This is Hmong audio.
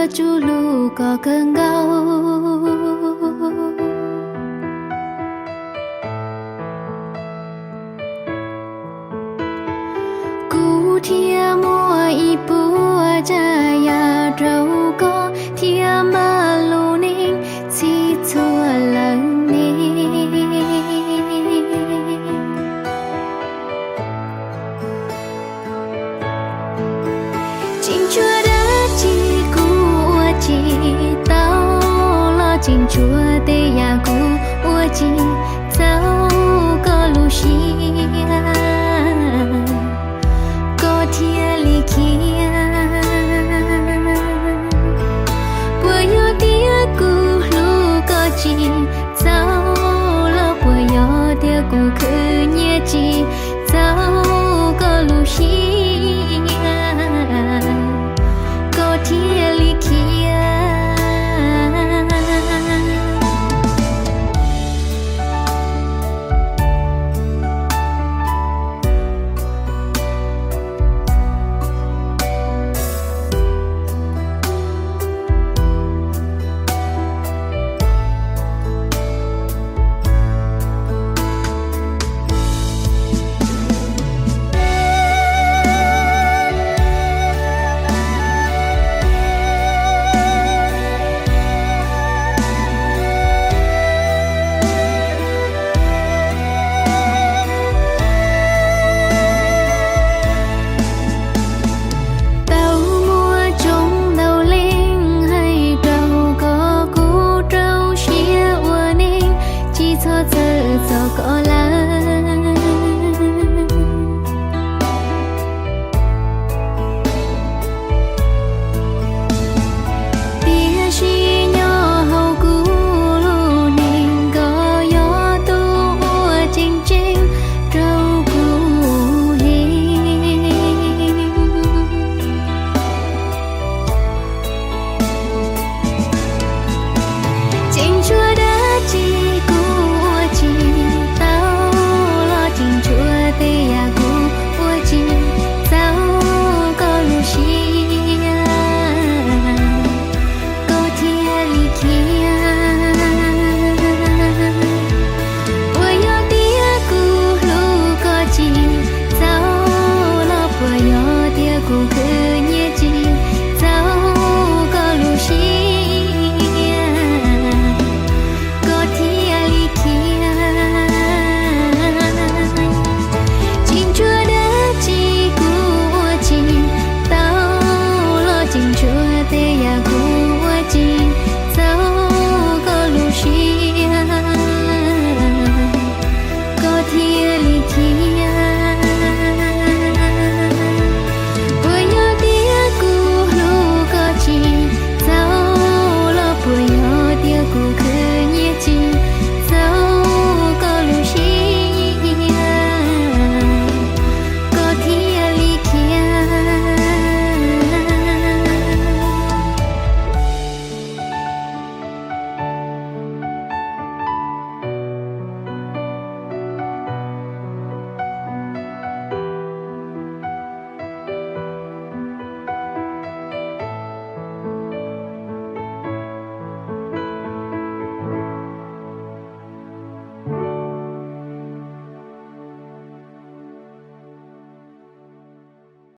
Tsuas hlub koj kawg nkaus, kuv thiaj muaj ib puas tsav yam rau koj thiab npaj lub neej txhij txhua lawm ne. Tsis ntshua dab tsi kuv ua tsis tau los, tsis ntshua tej yam kuv ua tsis txaus koj lub siab, koj thiaj li khiav. Puas yog tias kuv hlub koj tsis txaus los, puas yog tias kuv khwv nyiaj tsis txaus koj lub siab, koj thiaj li khiav. Tau muaj tsoob ntau leej hais rau koj, kuv rau siab ua neej tsis txhob txhawj txog koj